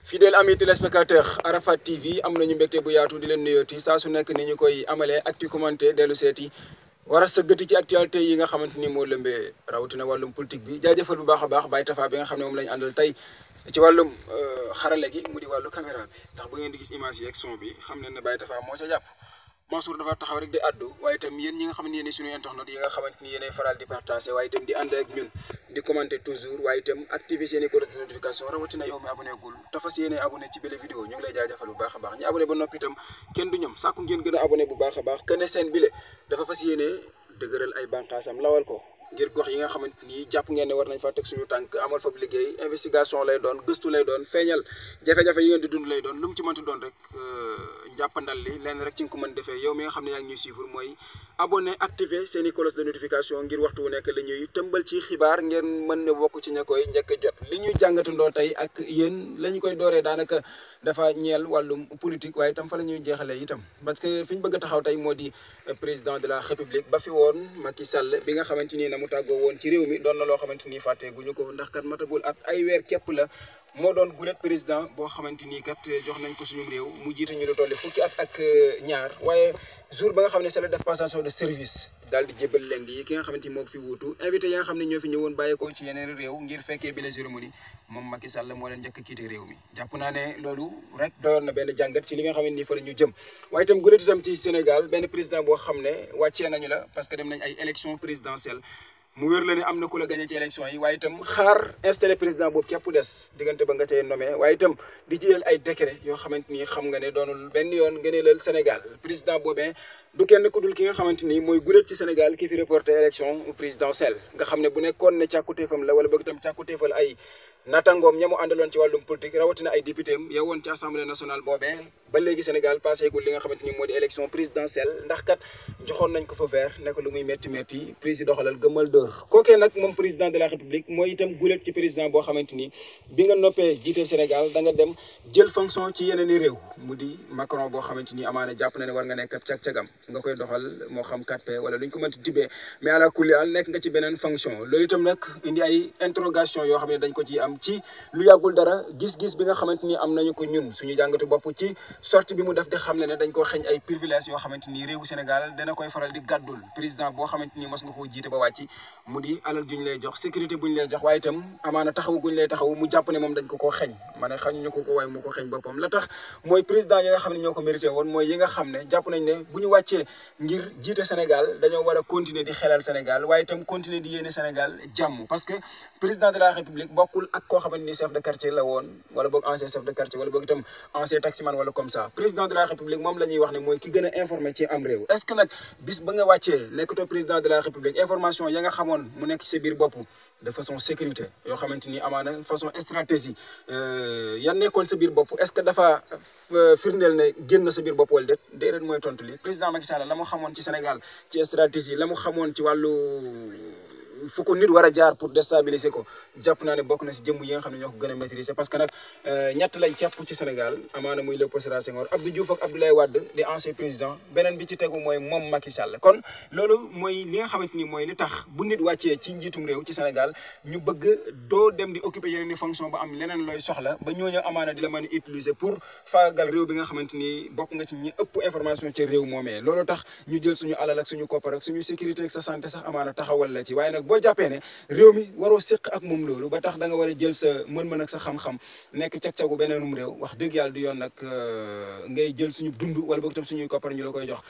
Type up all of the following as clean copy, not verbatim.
fidèle ami téléspectateur Arafat TV am nañu mbégte bu yaatu di leen nuyooti saa su nekk ni ñu koy amalee actu commenté dellu seeti war a sëggati ci actualité yi nga xamante ni moo lëmbee rawatina wàllum politique bi jaajëfal bu baax a baax Baye Tafa bi nga xam ne moom lañu àndal tey ci wàllum xarale gi mu di wàllu caméra bi ndax bu ngeen di gis image yi ak son bi xam ne Baye Tafa moo ca jàpp Mansour dafa taxaw rek di addu waaye itam yéen ñi nga xam ne yéen suñu internet yi nga xamante ni yéenay faral di partager waaye itam di ànd ak ñun di commenter toujours waaye itam activer seen i cloche de notification rawatina yow mi abonné gul te fas yéene abonné ci bile vidéo ñu ngi lay jaajëfal bu baax a baax ñi abonné ba noppi itam kenn du ñoom sàkku ngeen gën a abonné bu baax a baax que ne seen bile dafa fas yéene dëgëral ay bànqaasam lawal ko ngir gox yi nga xamante ni jàpp ngeen ne war nañ fa teg suñu tànk amal fa liggéey investigation lay doon gëstu lay doon feeñal jafe-jafe yi ngeen di dund lay doon lu mu ci mënti doon rek jàppandal li lenn rek ci nga ko mën defee yow mi nga xam ne yaa ngi ñuy suivre mooy abonné activer seen i cloche de notification ngir waxtu wu nekk la ñuy tëmbal ci xibaar ngeen mën ne bokk ci ña koy njëkk a jot li ñuy jàngatandoo tey ak yéen la ñu koy dooree daanaka dafa ñeel wàllum politique waaye itam fa la ñuy jeexalee itam parce que fi ñu bëgg a taxaw tey moo di président de la république ba fi woon Macky Sall bi nga xamante ni na mu tàggoo woon ci réew mi doon na loo xamante ni fàtteeguñu ko ndax kat matagul at ay weer képp la moo doon gulet président boo xamante ni kat jox nañ ko suñu réew mu jiite ñu lu tolli fukki at ak ñaar waaye jour ba nga xam ne c'est le def passation de service daal di jébbal leng yi ki nga xamante ni moo ko fi wuutu invité yi nga xam ne ñoo fi ñëwoon bàyyeekoo ci yeneen réew ngir fekkee bi la cérémonie moom Macky Sall moo leen njëkk a kiite réew mi jàpp naa ne loolu rek doyoon na benn jàngat ci li nga xamante ni fa la ñu jëm waaye itam gulet itam ci Sénégal benn président boo xam ne wàccee nañu la parce que dem nañ ay élection présidentielle mu wér la ne am na ku la gagné ci élection yi waaye itam xaar installé président boobu képp des diggante ba nga cay nommé waaye itam di jël ay décret yoo xamante ni xam nga ne doonul benn yoon ngëneelal Sénégal président boobee du kenn ku dul ki nga xamante ni mooy guléet ci Sénégal ki fi reporté élection présidentielle nga xam ne bu nekkoon ne càkkutéefam la wala boog itam càkkutéefal ay natangoom ñamu àndaloon ci wàllum politique rawatina ay député am yow woon ci assemblée nationale boobee ba léegi Sénégal passé gul li nga xamante ni moo di élection présidentielle ndax kat joxoon nañ ko fa vert nekk lu muy métti métti président doxalal gëmmal dóor kookee nag moom président de la république mooy itam guléet ci président boo xamante ni bi nga noppee jiite Sénégal da nga dem jël fonction ci yeneen i réew mu di Macron boo xamante ni amaana jàpp na ne war nga nekk ab cag-cagam nga koy doxal moo xam 4P wala lu ñu ko mënti tibbee mais àla kulli al nekk nga ci beneen fonction loolu itam nag indi ay interrogation yoo xam ne dañ ko ci am ci lu yàggul dara gis-gis bi nga xamante ni am nañu ko ñun suñu jàngatu bopp ci sortie bi mu def di xam ne dañ ko xeeñ ay privilèges yoo xamante ni réewu Sénégal dana koy faral di gàddul président boo xamante ni mos nga koo jiite ba wàcc mu di alal juñ lay jox sécurité buñ lay jox waaye itam amaana taxawu guñ lay taxawu mu jàpp ne moom dañ ko koo xeeñ ma ne xañuñu ko waaye mu ko xeeñ boppam la tax mooy président yi nga xam ne ñoo ko mérité woon mooy yi nga xam ne jàpp nañ ne bu ñu wàccee ngir jiite Sénégal dañoo war a continuer di xelal Sénégal waaye itam continuer di yéene Sénégal jàmm parce que président de la république bokkul ak koo xamante ni chef de quartier la woon wala boog ancien chef de quartier wala boog itam ancien taximan wala comme ça président de la république moom la ñuy wax ne mooy ki gën a informé ci am réew est-ce que nag bis ba nga wàccee nekkatoo président de la république information ya nga xamoon mu nekk ci sa biir bopp de façon sécurité yoo xamante ni amaana façon stratégie yan nekkoon sa biir bopp est-ce que dafa firndeel ne génn na sa biir bopp wala déedéet mooy tontu li président Macky Sall la mu xamoon ci Sénégal ci stratégie la mu xamoon ci wàllu fu ko nit war a jaar pour déstabiliser ko jàpp naa ne bokk na si jëmm yi nga xam ne ñoo ko gën a maîtriser parce que nag ñett lañ képp ci Sénégal amaana muy Léopold Sédar Senghor Abdou Diouf ak Abdoulaye Wade di ancien président beneen bi ci tegu mooy moom Macky Sall kon loolu mooy li nga xamante ni mooy li tax bu nit wàccee ci njiitum réew ci Sénégal ñu bëgg doo dem di occuper yeneen i fonction ba am leneen looy soxla ba ñooñu amaana di la mën a utiliser pour faagal réew bi nga xamante ni bokk nga ci ñi ëpp information ci réew moomee loolu tax ñu jël suñu alal ak suñu koppar ak suñu sécurité ak sa santé sax amaana taxawal la ci waaye nag boo jàppee ne réew mi waroo séq ak moom loolu ba tax da nga war a jël sa mën-mën ak sa xam-xam nekk cag-cagu beneenum réew wax dëgg yàlla du yoon nag ngay jël suñu dund wala boog itam suñuy koppar ñu la koy jox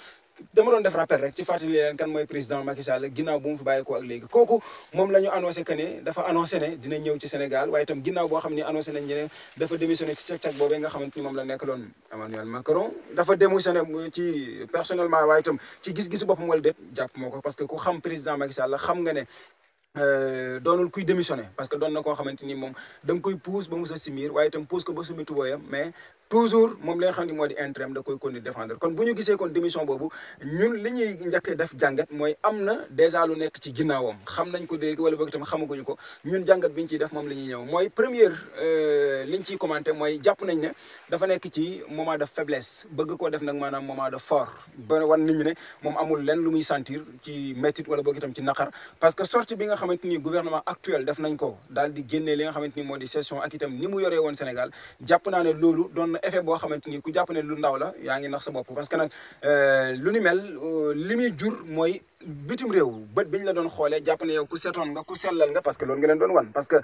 dama doon def rappel rek ci fàttali leen kan mooy président Macky Sall ginnaaw bu mu fi bàyyi ko ak léegi kooku moom la ñu annoncé que ne dafa annoncé ne dina ñëw ci Sénégal waaye itam ginnaaw boo xam ne annoncé nañ ne dafa démissionné ci cag-cag boobee nga xamante ni moom la nekk loon Emmanuel Macron dafa démissionné ci personnellement waaye itam ci gis-gisu boppam wala déet jàpp moo ko parce que ku xam président Macky Sall xam nga ne doonul kuy démissionné parce que doon na koo xamante ni moom da nga koy puus ba mu sa simir waaye itam puus ko ba sumi tubooyam mais toujours moom li nga xam ne moo di intérêt da koy continuer défendre kon bu ñu gisee kon démission boobu ñun li ñuy njëkk def jàngat mooy am na dèjà lu nekk ci ginnaawam xam nañ ko dégg wala boog itam xamaguñu ko ñun jàngat bi ñu ciy def moom la ñuy ñëw mooy première liñ ciy commenté mooy jàpp nañ ne dafa nekk ci moment de faiblesse bëgg koo def nag maanaam moment de fort ba wan nit ñi ne moom amul lenn lu muy sentir ci métit wala boog itam ci naqar parce que sortie bi nga xamante ni gouvernement actuel def nañ ko daal di génnee li nga xamante ni moo di session ak itam ni mu yoree woon Sénégal jàpp naa ne loolu doon na effet boo xamante ni ku jàpp ne lu ndaw la yaa ngi nax sa bopp parce que nag lu ni mel li muy jur mooy bitim réew bët bi ñu la doon xoolee jàpp ne yow ku setoon nga ku sellal nga parce que loolu nga leen doon wan parce que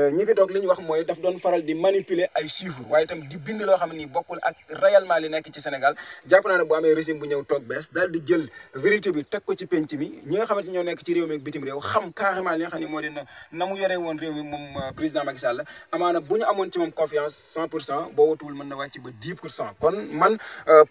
ñi fi toog li ñu wax mooy daf doon faral di manipuler ay chiffres waaye itam di bind loo xam ne nii bokkul ak réellement li nekk ci Sénégal jàpp naa ne bu amee régime bu ñëw toog bees daal di jël vérité bi teg ko ci penc mi ñi nga xamante ñoo nekk ci réew mi ak bitim réew xam carrément li nga xam ne moo di na mu yoree woon réew mi moom président Macky Sall amaana bu ñu amoon ci moom confiance 100% boo watuwul mën na wàcc ba 10% kon man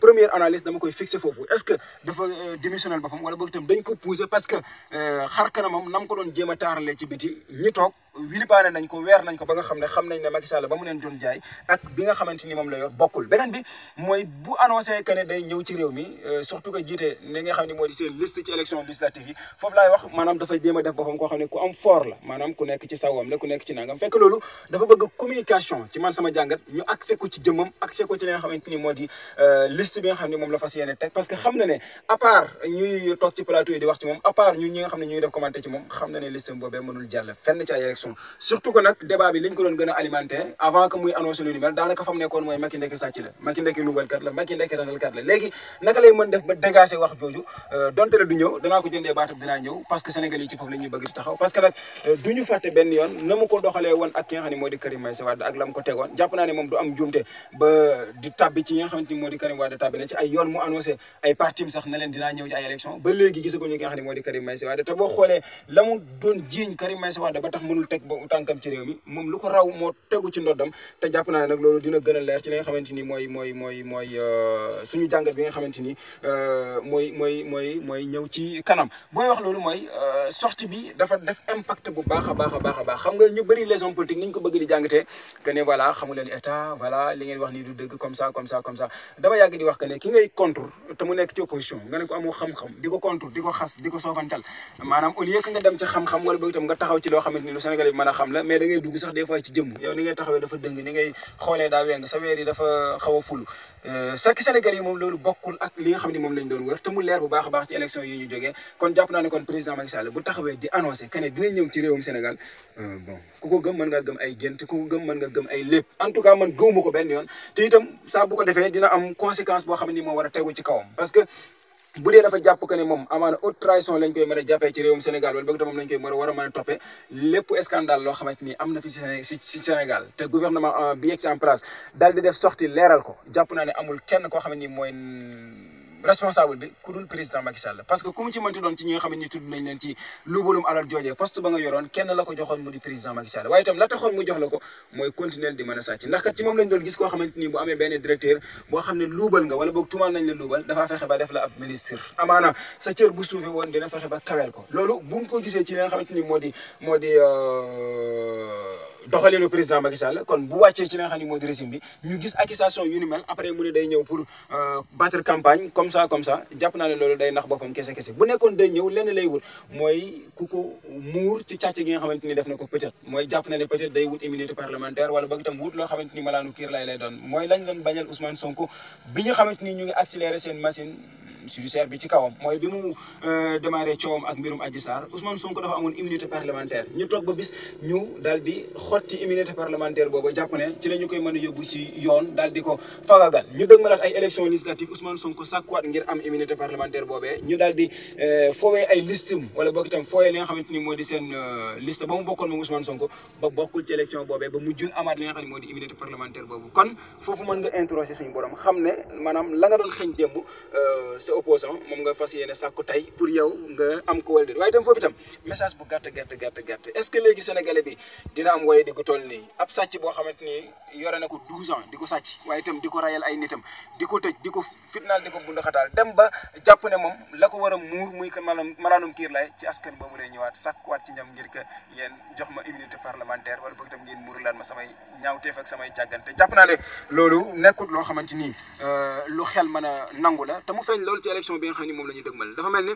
première analyse dama koy fixé foofu est-ce que dafa démissionnel boppam wala boog itam dañ ko poussé parce que xar kanamam nam ko doon jéem a taaralee ci biti ñi toog wilibaane nañ ko weer nañ ko ba nga xam nañ ne Macky Sall ba mu leen doon jaay ak bi nga xamante ni moom la yor bokkul beneen bi mooy bu annoncé que ne day ñëw ci réew mi surtout que jiite li nga xam ne moo di seen liste ci élection législative yi foofu laay wax maanaam dafay jéem a def boppam koo xam ne ku am fort la maanaam ku nekk ci sawam la ku nekk ci nangam fekk loolu dafa bëgg communication ci man sama jàngat ñu accès ko ci jëmmam accès ko ci li nga xamante ni moo di liste bi nga xam ne moom la fas yéene teg parce que xam na ne à part ñuy toog ci plateau yi di wax ci moom à part ñun ñi nga xam ne ñuy def commenté ci moom xam na ne liste boobee mënul jàll fenn ci ay élection surtout que nag débat bi liñ ko doon gën a alimenté avant que muy annoncé lu ni mel daanaka fa mu nekkoon mooy Macky ndekki sàcc la Macky ndekki luubalkat la Macky ndekki ranalkat la léegi naka lay mën def ba dégager wax jooju donte la du ñëw danaa ko jëndee baatab dinaa ñëw parce que Sénégal yi ci foofu la ñuy bëgg di taxaw parce que nag du ñu fàtte benn yoon na mu ko doxalee woon ak ki nga xam ne moo di Karim Meïssa Wade ak la mu ko tegoon jàpp naa ne moom du am njuumte ba di tabbi ci yi nga xamante ni moo di Karim Wade tabbi na ci ay yoon mu annoncé ay partim sax na leen dinaa ñëw ci ay élection ba léegi gisaguñu ki nga xam ne moo di Karim Meïssa Wade te boo xoolee la mu doon jiiñ Karim Meïssa Wade ba tax mënul teg tànkam ci réew mi moom lu ko raw moo tegu ci ndoddam te jàpp naa ne nag loolu dina gën a leer ci li nga xamante ni mooy suñu jàngat bi nga xamante ni mooy ñëw ci kanam booy wax loolu mooy sortie bi dafa def impact bu baax a baax xam nga ñu bëri les hommes politiques ni ñu ko bëgg di jàngatee que ne voilà xamu leen état voilà li ngeen wax nii du dëgg comme ça dama yàgg di wax que ne ki ngay contre te mu nekk ci opposition nga ne ko amoo xam-xam di ko contre di ko xas di ko soofantal maanaam au lieu que nga dem ci xam-xam wala boog itam nga taxaw ci loo xamante ni lu Sénégal yi mën a xam la mais da ngay dugg sax des fois ci jëmm yow ni ngay taxawee dafa dëng ni ngay xoolee daa weng sa weer yi dafa xaw a fulu fekk Sénégal yi moom loolu bokkul ak li nga xam ne moom lañ doon wër te mu leer bu baax a baax ci élection yi ñu jógee kon jàpp naa ne kon président Macky Sall bu taxawee di annoncé que ne dina ñëw ci réewum Sénégal bon ku ko gëm mën nga gëm ay gént ku ko gëm mën nga gëm ay lépp en tout cas man gëwuma ko benn yoon te itam saa bu ko defee dina am conséquence boo xam ne ni moo war a tegu ci kawam parce que bu dee dafa jàpp que ne moom amaana haute trahison lañ koy mën a jàppee ci réewum Sénégal wala bëgg te moom lañ koy war a mën a toppee lépp scandale loo xamante ni am na fi si Sénégal te gouvernement bi yegg si en place daal di def sorti leeral ko jàpp naa ne amul kenn koo xamante ni mooy responsable bi ku dul président Macky Sall parce que ku mu ci mënti doon ci ñi nga xamante ni tudd nañ leen ci luubalum alal joojee poste ba nga yoroon kenn la ko joxoon mu di président Macky Sall waaye itam la taxoon mu jox la ko mooy continuer di mën a sàcc ndax kat ci moom lañ doon gis koo xamante ni bu amee benn directeur boo xam ne luubal nga wala boog tumaal nañ la luubal dafaa fexe ba def la ab ministre amaana sa cër bu suufee woon dina fexe ba kawel ko loolu bu mu ko gisee ci li nga xamante ni moo di doxalinu président Macky Sall kon bu wàccee ci li nga xam ne moo di régime bi ñu gis accusation yu ni mel après mu ne day ñëw pour battre campagne comme ça jàpp naa ne loolu day nax boppam kese bu nekkoon day ñëw lenn lay wut mooy ku ko muur ci càcc gi nga xamante ni def na ko peut-être mooy jàpp na ne peut-être day wut immunité parlementaire wala boog itam wut loo xamante ni malaanu kiir lay doon mooy lañ doon bañal Ousmane Sonko bi nga xamante ni ñu ngi accélérer seen machine judiciaire bi ci kawam mooy bi mu démarré coowam ak mbirum Adji Sarr Ousmane Sonko dafa amoon immunité parlementaire ñu toog ba bis ñu daal di xotti immunité parlementaire boobu jàpp ne ci la ñu koy mën a yóbbu si yoon daal di ko fagagal ñu dëgmalaat ay élections législatives Ousmane Sonko sàkkuwaat ngir am immunité parlementaire boobee ñu daal di foowee ay listum wala boog itam foowee li nga xamante ni moo di seen liste ba mu bokkoon moom Ousmane Sonko ba bokkul ci élection boobee ba mujjul amaat li nga xam ne moo di immunité parlementaire boobu kon foofu mën nga interroger suñu borom xam ne maanaam la nga doon xeeñ démb opposant moom nga fas yéene sàkku tey pour yow nga am ko wala déet waaye itam foofu itam message bu gàtt est-ce que léegi sénégalais bi dina am waaye di ko toll nii ab sàcc boo xamante ni yore na ko 12 ans di ko sàcc waaye itam di ko rayal ay nitam di ko tëj di ko fitnaal di ko bundaxataal dem ba jàpp ne moom la ko war a muur muy que malaanum kiir lay ci askan boobu lay ñëwaat sàkkuwaat ci ñam ngir que yéen jox ma immunité parlementaire wala boog itam ngeen muur laan ma samay ñaawteef ak samay càggante jàpp naa ne loolu nekkul loo xamante ni lu xel mën a nangu la te mu feeñ loolu ci élection bi nga xam ni moom la ñu dëgmal dafa mel ni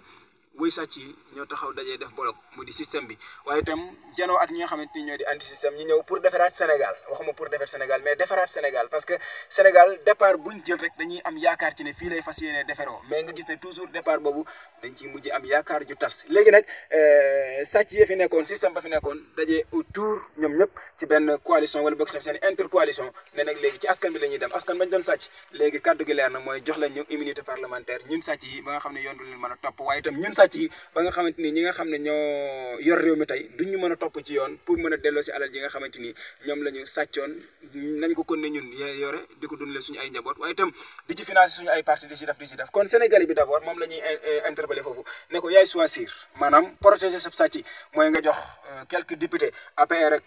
wuy sàcc yi ñoo taxaw dajee def bolok mu di système bi waaye itam janoo ak ñi nga xamante ni ñoo di anti système ñi ñëw pour defaraat Sénégal waxuma pour defar Sénégal mais defaraat Sénégal parce que Sénégal départ buñ jël rek dañuy am yaakaar ci ne fii lay fas yéene defaroo mais nga gis ne toujours départ boobu dañ ciy mujj am yaakaar ju tas léegi nag sàcc yi fi nekkoon système ba fi nekkoon dajee autour ñoom ñëpp ci benn coalition wala bokk tam seen intercoalition ne nag léegi ci askan bi la ñuy dem askan bañ doon sàcc léegi kàddu gi leer na mooy jox lañ ñu immunité parlementaire ñun sàcc yi ba nga xam ne yoon du leen mën a topp waaye itam ñun sàcc yi ba nga xamante ni ñi nga xam ne ñoo yor réew mi tey duñ ñu mën a topp ci yoon pour mën a delloo si alal ji nga xamante ni ñoom la ñu sàccoon nañ ko kon ne ñun yore di ko dundale suñu ay njaboot waaye itam di ci financer suñu ay parti di si def kon Sénégal bi d'abord moom la ñuy interpellé foofu ne ko yaay choisir maanaam protéger sa sàcc mooy nga jox quelques députés APR ak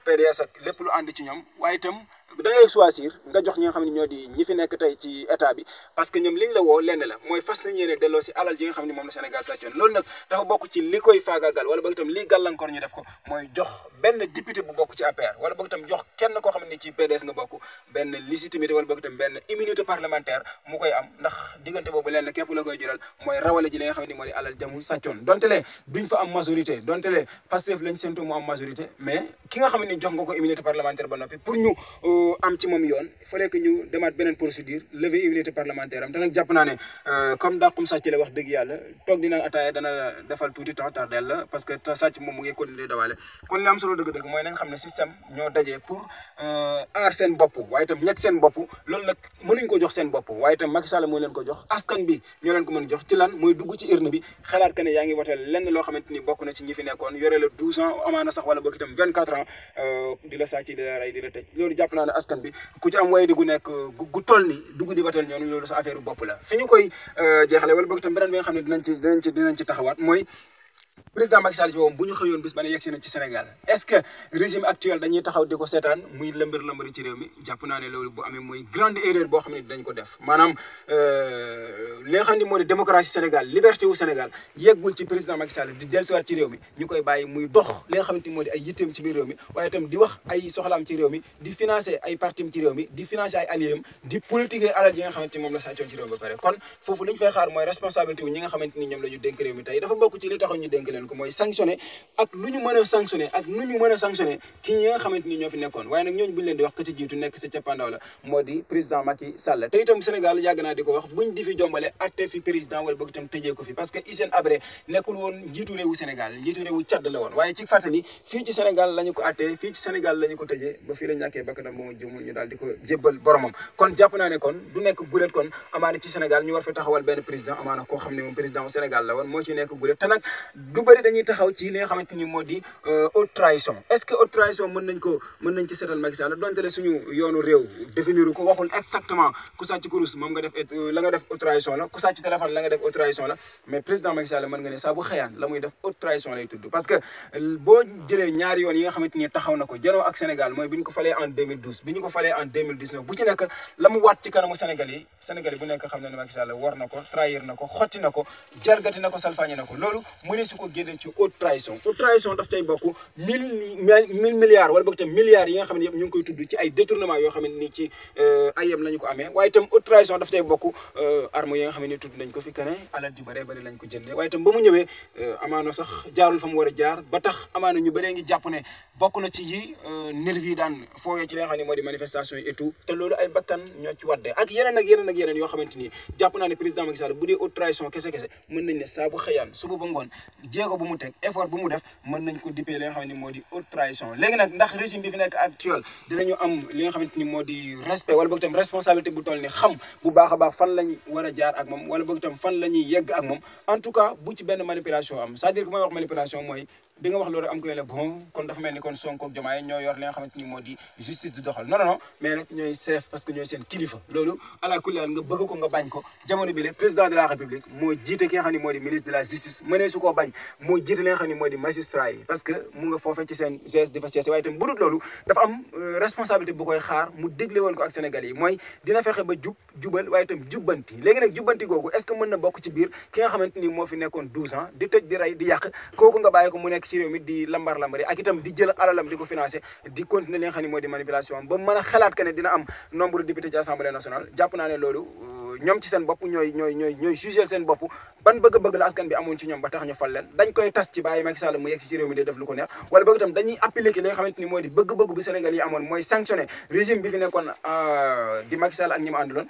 PDS ak lépp lu ànd ci ñoom waaye itam da ngay choisir nga jox ñi nga xam ne ñoo di ñi fi nekk tey ci état bi parce que ñoom liñ la woo lenn la mooy fas nañ yéene delloo si alal ji nga xam ne moom la Sénégal sàccoon loolu nag dafa bokk ci li koy faagaagal wala boog itam lii gàllankoor ñu def ko mooy jox benn député bu bokk ci APR wala boog itam jox kenn koo xam ne ci PDS nga bokk benn légitimité wala boog itam benn immunité parlementaire mu koy am ndax diggante boobu lenn képp la koy jural mooy rawale ji li nga xam ne moo di alal jamu sàccoon donte le duñ fa am majorité donte le Pastef lañ séntu mu am majorité mais ki nga xam ne jox nga ko immunité parlementaire ba noppi pour ñu am ci moom yoon il fallait que ñu demaat beneen procédure lever immunité parlementaire am te nag jàpp naa ne comme dàqum sàcc la wax dëgg yàlla toog dina ataaya dana la defal tuuti temps tardel la parce que sàcc moom mu ngi continuer dawaale kon li am solo dëgg-dëgg mooy na nga xam ne système ñoo dajee pour aar seen bopp waaye itam ñekk seen bopp loolu nag mënuñ ko jox seen bopp waaye itam Macky Sall moo leen ko jox askan bi ñoo leen ko mën jox ci lan mooy dugg ci urne bi xalaat que ne yaa ngi woteel lenn loo xamante ni bokk na ci ñi fi nekkoon yore la 12 ans amaana sax wala bokk itam 24 ans di la sàcc di la rey di la tëj loolu jàpp naa ne askan bi ku ci am way di gu nekk gu toll ni dugg di batal ñoonu loolu sa affaire bopp la fi ñu koy jeexale wala boog itam beneen bi nga xam ne dinañ ci taxawaat mooy président Macky Sall ci boppam bu ñu xëyoon bis ba ne yegsi na ci Sénégal est-ce que régime actuel dañuy taxaw di ko seetaan muy lëmbër ci réew mi jàpp naa ne loolu bu amee mooy grande erreur boo xam ne dañ ko def maanaam li nga xam ne moo di démocratie Sénégal liberté wu Sénégal yeggul ci président Macky Sall di dellusiwaat ci réew mi ñu koy bàyyi muy dox li nga xamante ni moo di ay yitteem ci biir réew mi waaye itam di wax ay soxlaam ci réew mi di financer ay partim ci réew mi di financer ay alliés di politiquer alal yi nga xamante ni moom la sàccoon ci réew mi ba pare kon foofu li ñu fay xaar mooy responsabilité wu ñi nga xamante ni ñoom la ñu dénk réew mi tey dafa bokk ci li taxoon ñu dénk leen ko mooy sanctionné ak lu ñu mën a sanctionné ak nu ñu mën a sanctionné ki ñi nga xamante ni ñoo fi nekkoon waaye nag ñooñu buñu leen di wax ka ci jiitu nekk sa cappaandaw la moo di président Macky Sall te itam Sénégal yàgg naa di ko wax buñ di fi jombale atte fi président wala bëgg itam tëjee ko fi parce que Hissène Habré nekkul woon njiitu réewu Sénégal njiitu réewu Tchad la woon waaye ci fàttali fii ci Sénégal la ñu ko attee fii ci Sénégal la ñu ko tëjee ba fii la ñàkkee bakkanam ba mu jëmul ñu daal di ko jébbal boromam kon jàpp naa ne kon du nekk guléet kon amaana ci Sénégal ñu war fi taxawal benn président amaana koo xam ne moom président wu Sénégal la woon moo ci nekk guléet te nag du bëri dañuy taxaw ci li nga xamante ni moo di haute trahison est-ce que haute trahison mën nañ ci seetal Macky Sall donte le suñu yoonu réew définir ko waxul exactement ku sàcc kurus moom nga def la nga def haute trahison la ku sàcc téléphone la nga def haute trahison la mais président Macky Sall mën nga ne saa bu xëyaan la muy def haute trahison lay tudd parce que boo jëlee ñaari yoon yi nga xamante ni taxaw na ko janoo ak Sénégal mooy bi ñu ko falee en 2012 bi ñu ko falee en 2019 bu ci nekk la mu waat ci kanamu Sénégal yi bu nekk xam na ne Macky Sall war na ko trahir na ko xotti na ko jalgati na ko salfaañe na ko loolu mu ne su ko génnee ci haute trahison daf cay bokk mille milliards wala boog itam milliards yi nga xam ne yëpp ñu ngi koy tudd ci ay détournement yoo xam ne ni ci ay yem lañu ko amee waaye itam haute trahison daf cay bokk arme yi nga xam ne tudd nañ ko fi kane alal ju bëree bëri lañ ko jëndee waaye itam ba mu ñëwee amaana sax jaarul fa mu war a jaar ba tax amaana ñu bëree ngi jàpp ne bokk na ci yi nervi yi daan foowee ci li nga xam ne moo di manifestation yi et tout te loolu ay bakkan ñoo ci waddee ak yeneen yoo xamante ni jàpp naa ne président Macky Sall bu dee haute trahison kese mën nañ ne saa bu xëyaan suba ba ngoon jéego bu mu teg effort bu mu def mën nañ ko dippee li nga xam ne moo di haute trahison léegi nag ndax régime bi fi nekk actuel dinañu am li nga xamante ni moo di respect wala boog itam responsabilité bu toll ni xam bu baax a baax fan lañ war a jaar ak moom wala boog itam fan la ñuy yegg ak moom en tout cas bu ci benn manipulation am c'est-à-dire que mooy wax manipulation mooy di nga wax loolu am koy la bon kon dafa mel ni kon Sonko ak Diomaye ñoo yor li nga xamante ni moo di justice du doxal non mais nag ñooy chef parce que ñooy seen kilifa loolu ala kulli nga bëgg ko nga bañ ko jamono bi le président de la république moo jiite ki nga xam ne moo di ministre de la justice mënee su koo bañ moo jiite li nga xam ne moo di magistrat yi parce que mu nga foofee ci seen gs di fa siège waaye itam bu dul loolu dafa am responsabilité bu koy xaar mu dégle woon ko ak Sénégal yi mooy dina fexe ba jubal waaye itam jubbanti léegi nag jubbanti googu est-ce que mën na bokk ci biir ki nga xamante ni moo fi nekkoon 12 ans di tëj di rey di yàq kooku nga bàyyi ko mu nekk ci réew mi di lambar lambari ak itam di jël alalam di ko financé di continuer li nga xam ne moo di manipulation ba mën a xalaat que ne dina am nombre de députés ci assemblée nationale jàpp naa ne loolu ñoom ci seen bopp ñooy jugeel seen bopp ban bëgg-bëgg la askan bi amoon ci ñoom ba tax ñu fal leen dañ koy tas ci bàyyi Macky Sall mu yegg si ci réew mi di def lu ko neex wala bëgg itam dañuy appliquer li nga xamante ni moo di bëgg-bëgg bu Sénégal yi amoon mooy sanctionné régime bi fi nekkoon di Macky Sall ak ñi ma àndaloon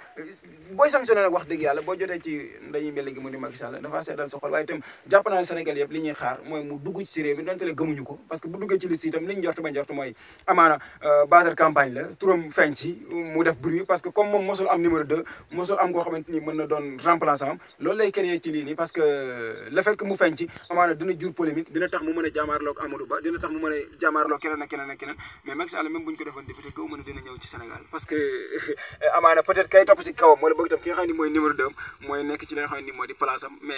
booy sanctionné nag wax dëgg yàlla boo jotee ci ndayi mel gi mu di Macky Sall dafa seetal sa xol waaye itam jàpp naa ne Sénégal yëpp li ñuy xaar mooy mu dugg ci réew mi donte le gëmuñu ko parce que bu duggee ci liste itam li ñu njort ba njort mooy amaana battre campagne la turam feeñ ci mu def bruit parce que comme moom mosul am numéro 2 mosul am koo xamante ni mën na doon remplaçant am loolu lay créer ci lii nii parce que le fait que mu feeñ ci amaana dina jur polémique dina tax mu mën a jaamaarloo ak Amadou Ba dina tax mu mën a jaamaarloo keneen ak keneen ak keneen mais Macky Sall même bu ñu ko defoon député gaw mën a dina ñëw ci Sénégal parce que amaana peut-être kay topp ci kawam wala bëgg itam ki nga xam ne mooy numéro 2 mooy nekk ci li nga xam ne moo di place am mais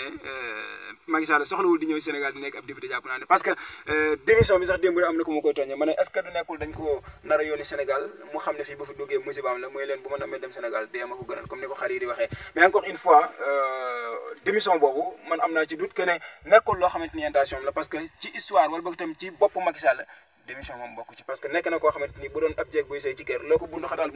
Macky Sall soxlawul di ñëw ci Sénégal di nekk ab député jàpp naa ne parce que démission bi sax démb am na ko ma koy tooñee ma ne est-ce que du nekkul dañ ko nar a yónni Sénégal mu xam ne fii ba fi duggee musibaam la mooy leen bu ma namee dem Sénégal dee ma ko gënal comme ni ko xar yi di waxee mais encore une fois démission boobu man am naa ci doute que ne nekkul loo xamante ni intention la parce que ci histoire wala boog itam ci bopp Macky Sall démission moom bokk ci parce que nekk na koo xamante ni bu doon ab jeeg buy sëy ci kër loo ko bundu xataal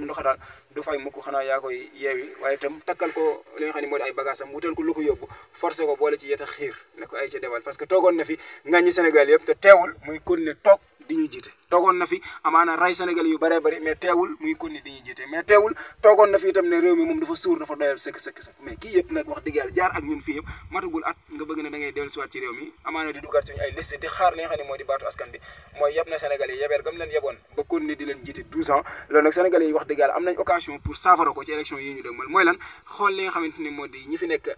du fay mukk xanaa yaa koy yeewi waaye itam takkal ko li nga xam ne moo di ay bagage am wutal ko lu ko yóbbu forcé ko boole ci yeta xiir ne ko ay ca demal parce que toogoon na fi ngaññi Sénégal yëpp te teewul muy continuer toog di ñu jiite toogoon na fi amaana ray Sénégal yu bëree bëri mais teewul muy continuer di ñu jiite mais teewul toogoon na fi itam ne réew mi moom dafa suur dafa doyal sëkk mais kii yëpp nag wax dëgg yàlla jaar ak ñun fii yëpp matagul at nga bëgg ne da ngay dellu siwaat ci réew mi amaana di dugaat suñu ay liste di xaar li nga xam ne moo di baatu askan bi mooy yeb na Sénégal yi yebeel gam leen yeboon ba continuer di leen jiite 12 ans loolu nag Sénégal yi wax dëgg yàlla am nañ occasion pour saafara ko ci élection yi ñu dëgmal mooy lan xool li nga xamante ni moo di ñi fi nekk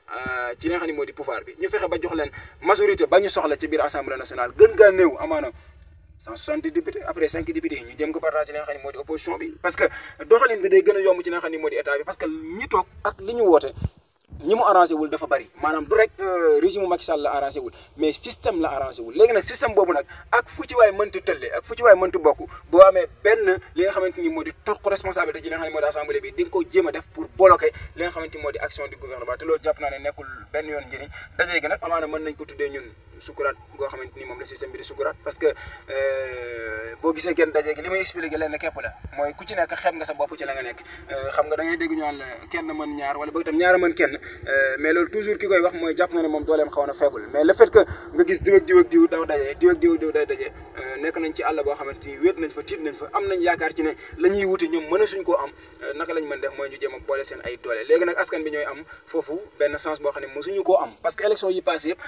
ci li nga xam ne moo di pouvoir bi ñu fexe ba jox leen majorité ba ñu soxla ci biir assemblée nationale gën gaa néew amaana 170 députés après 5 députés yi ñu jëm ko partage ci li nga xam ne moo di opposition bi parce que doxalin bi day gën a yomb ci li nga xam ne moo di état bi parce que ñi toog ak li ñu woote ñi mu arrangé wul dafa bari maanaam du rek régime Macky Sall la arrangé wul mais système la arrangé wul léegi nag système boobu nag ak fu ci waay mënti tëlle ak fu ci waay mënti bokk boo amee benn li nga xamante ni moo di toq responsabilité ci li nga xam ne moo di assemblée bi di nga ko jéem a def pour bloquer li nga xamante ni moo di action du gouvernement te loolu jàpp naa ne nekkul benn yoon njëriñ dajee gi nag amaana mën nañ ko tuddee ñun sukuraat goo xamante ni moom la système bi di sukuraat parce que boo gisee genn dajee gi li may expliqué leen képp la mooy ku ci nekk xeeb nga sa bopp ci la nga nekk xam nga da ngay dégg ñu naan la kenn mën ñaar wala bëgg tam ñaar a mën kenn mais loolu toujours ki koy wax mooy jàpp na ne moom dooleem xaw na faible mais le fait que nga gis diw ak diw ak diw daw dajee diw ak diw ak diw day dajee nekk nañ ci àll boo xamante ni wéet nañ fa tiit nañ fa am nañ yaakaar ci ne la ñuy wuti ñoom mën a suñ koo am naka lañ mën def mooy ñu jéem a boole seen ay doole léegi nag askan bi ñooy am foofu benn sens boo xam ne mosuñu koo am parce que élection yi passé yëpp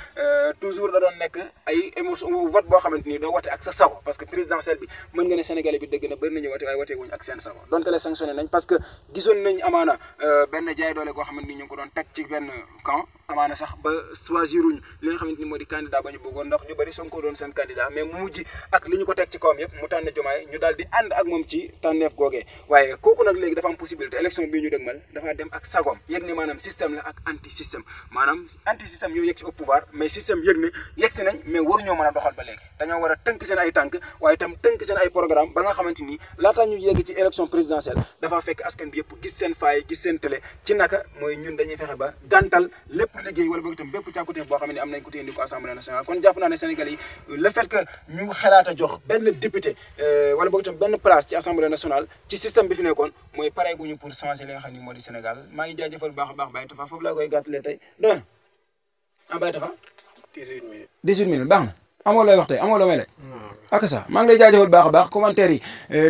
toujours da doon nekk ay émotion vote boo xamante ni doo wote ak sa sago parce que présidentielle bi mën nga ne sénégalais bi dëgg na bëri nañu wote waaye wote wuñ ak seen sago donte le sanctionné nañ parce que gisoon nañ amaana benn jaay doole goo xamante ni ñu ngi ko doon teg ci benn camp amaana sax ba choisiruñ li nga xamante ni moo di candidat ba ñu bëggoon ndax ñu bëri Sonko doon seen candidat mais mu mujj ak li ñu ko teg ci kawam yëpp mu tànn Diomaye ñu daal di ànd ak moom ci tànneef googee waaye kooku nag léegi dafa am possibilité élection bii ñu dëgmal dafa dem ak sagom yëg ne maanaam système la ak anti système maanaam anti système yow yëg ci au pouvoir mais système yëg ne yëg si nañ mais waruñoo mën a doxal ba léegi dañoo war a tënk seen ay tànk waaye itam tënk seen ay programme ba nga xamante ni laataa ñu yegg ci élection présidentielle dafa fekk askan bi yëpp gis seen faay gis seen télé ci naka mooy ñun dañuy fexe ba gàntal lépp liggéey wala boog itam bépp càkkutéef boo xam ne am nañ ko téyendi ko assemblée nationale kon jàpp naa ne Sénégal yi le fait que ñu xalaat a jox benn député wala boog itam benn place ci assemblée nationale ci système bi fi nekkoon mooy pare guñu pour changer li nga xam ne moo di Sénégal maa ngi jaajëfal baax a baax Baye Tafa foofu laa koy gàttalee tey doon ah Baye Tafa 18 minutes 18 minutes baax na amoo looy wax tey amoo loo may lay ak ça maa ngi lay jaajëfal baax a baax commentaire yi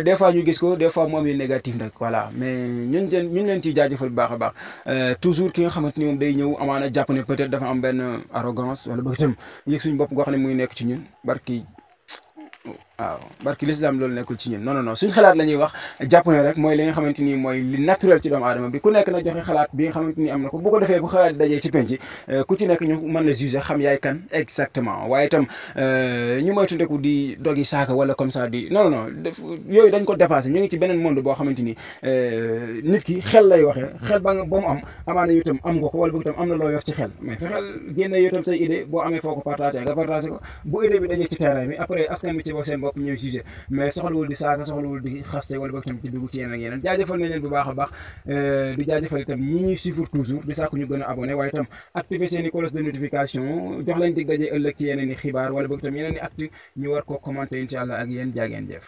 des fois ñu gis ko des fois moom yi négatif nag voilà mais ñun leen ciy jaajëfal baax a baax toujours ki nga xamante ni moom day ñëw amaana jàpp ne peut-être dafa am benn arrogance wala bëgg itam yëg suñu bopp goo xam ne muy nekk ci ñun barki waaw barki l'islam loolu nekkul ci ñun non suñ xalaat la ñuy wax jàpp ne rek mooy li nga xamante ni mooy li naturel ci doomu aadama bi ku nekk na joxe xalaat bi nga xamante ni am na ko bu ko defee bu xalaat dajee ci penc ku ci nekk ñu mën la juger xam yaay kan exactement waaye itam ñu moytu ndeku di dogi saaka wala comme ça di non yooyu dañ ko dépassé ñu ngi ci beneen monde boo xamante ni nit ki xel lay waxee xel ba mu am amaana yow itam am nga ko wala boog itam am na loo yor ci xel mais fexeel génne yow itam say idée boo amee foo ko partagé nga partagé ko bu idée bi dajee ci terrain bi après askan bi ci bokk seen bopp bopp ñooy sujet mais soxlawul di saaga soxlawul di xaste wala boog tamit ci dugg ci yeneen ak yeneen jaajëfal nañ leen bu baax a baax di jaajëfal itam ñi ñuy suivre toujours di sàkku ñu gën a abonné waaye itam activer seen i cloche de notification jox leen dig daje ëllëg ci yeneen i xibaar wala boog itam yeneen i actu ñu war koo commenter incha allah ak yéen jaageen jëf